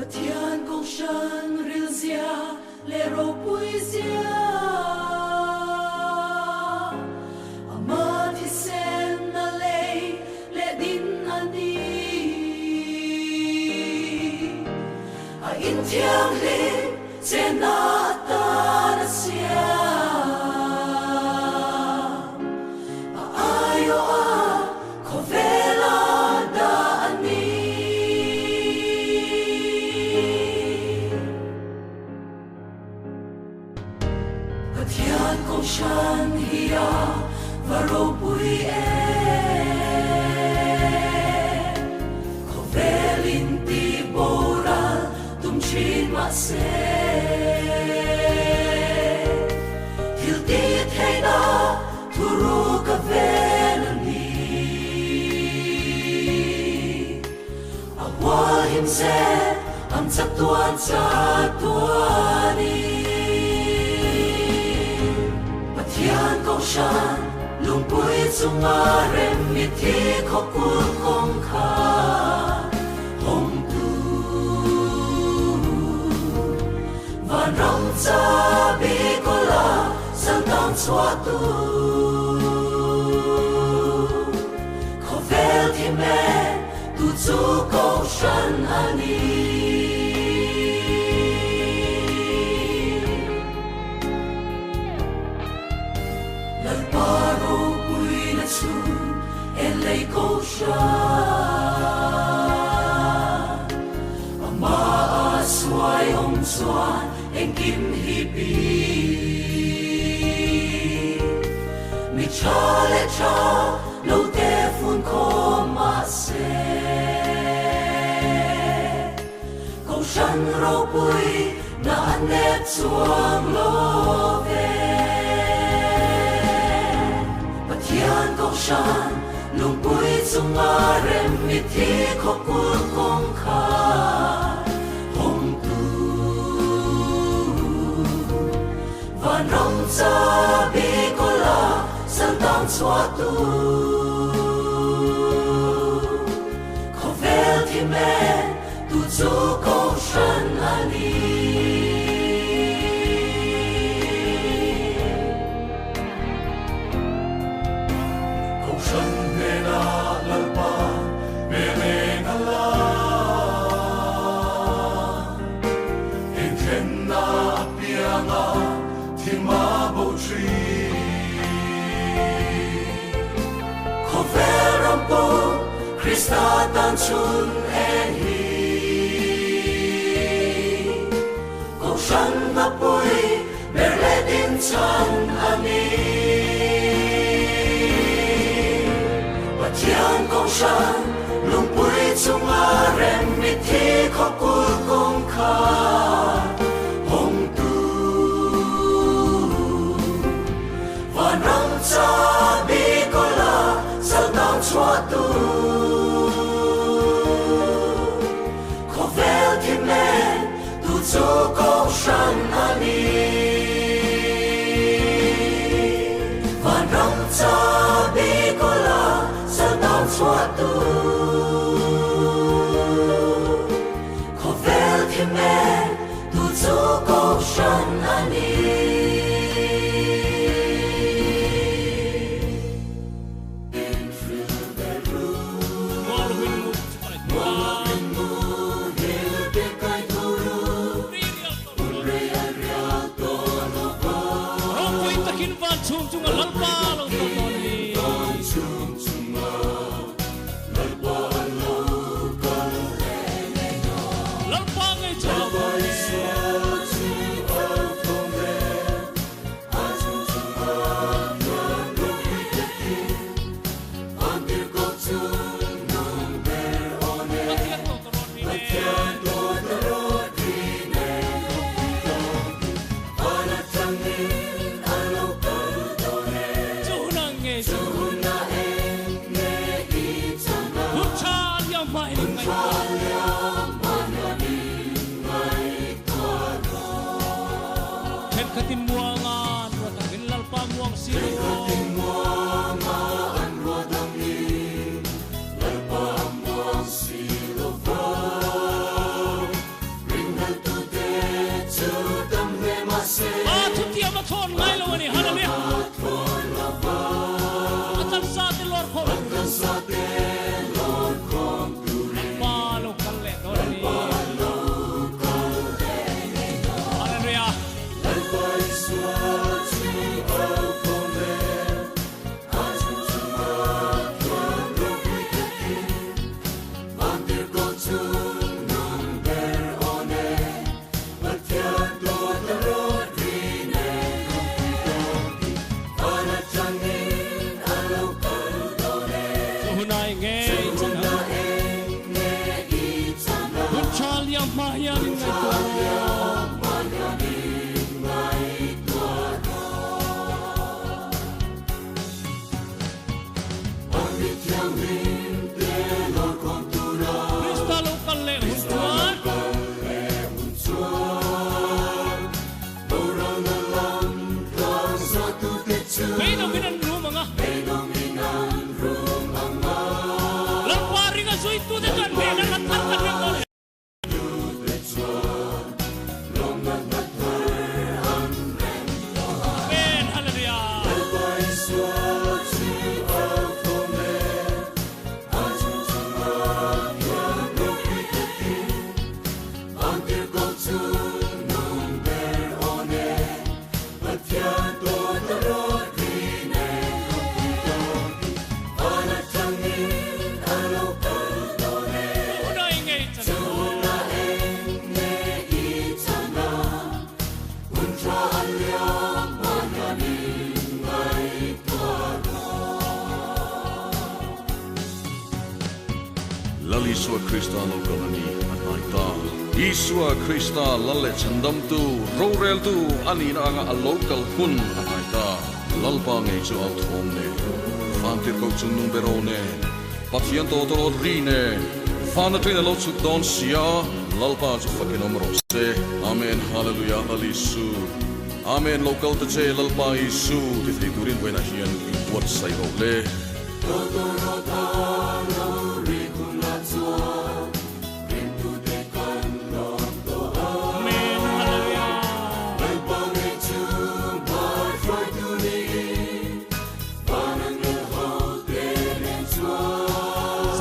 Pathian kohhran rilzia leh ropuizia, Ama thisen a lei leh din a ni. A inthianghlim chenna atan a siam. A aiawh a khawvela dah a ni. Pathian Kohhran hi a va ropui em? Khawvel in ti boral tum thin mahse, thil ti theihna thu ruk a vel a ni. A hualhim zel ang chatuan chatuanin. Pathian Kohhran lungpui chunga rem mithi khawkul kawngkhar hawngtu. Vanram chabi kawla saltang chhuahtu. Khawvel thi mek tu chu Kohhran a ni. Lalpa ropuina chu en lei Kohhran, Amah a suai awm chuan engkim hi pi. Mi tha leh tha lo te fun khawm mahse, Kohhran ropui na an nep chuang lo ve. Pathian Kohhran lungpui chunga rem mithi khawkul kawngkhar hawngtu. Vanram chabi kawla santang chhuahtu. Khawvel thi mek tu chu Kohhran a ni. Kohhran hnenah Lalpa hmel eng a la. Inthenna apianga thim a bo thin. Khawvel ram pawh Krista tan chhun eng hi. Kohhran hmapui ber leh din chhan a ni. Pathian Kohhran lungpui chunga rem mithi khawkul kawngkhar hawngtu. Vanram chabi kawla saltang chhuahtu. Khawvel thi mek tu chu Kohhran a ni. Vanram chabi kawla saltang chhuahtu. Khawvel thi mek tu chu Kohhran a ni. Ropui takin van chhung chunga Lalpa lo kal dawn a ni. Lalpa ngei chu a awm e. Pathian tawh ta rawn ri ne. Chu hunah nge chu hun tha liam hma in in ngaihtuah. liam hma hian in ngaihtuah rawh. Krista lo kal leh hun chuan. Beidawngin an rum ang a. Lalpa ringa zuitute chuan hnehna hla thar kan rem dawn e. Amen Hallelujah. Hun a engei chan Lal Isua Krista lo kal a ni a hnai ta. Isua Krista Lal leh Chhandamtu, Roreltu a nihna anga a lo kal hun a hnai ta. Lalpa ngei chu au thawm nen, Vantirhkoh chung nung ber aw nen, Pathian tawtawrawt ri nen, Van atangin a lo chhuk dawn sia, Lalpa chu fakin awm rawh se. Amen Hallelujah Lal Isu. Amen lo kal ta che Lalpa Isu ti thei turin vawiinah hian i buatsaih rawh le. Amen Hallelujah.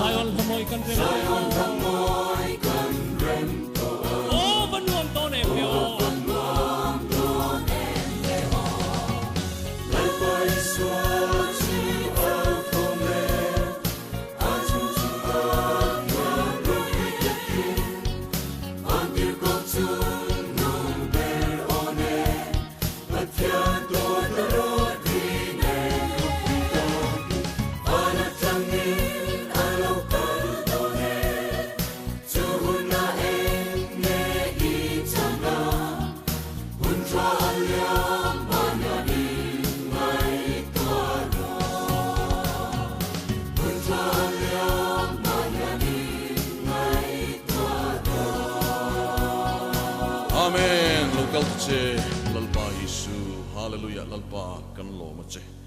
Zion hlamawi kan rem tawh. Aw va nuam dawn em ve aw. Amen lo kal ta che Lalpa Isu Hallelujah Lalpa kan lawm a che.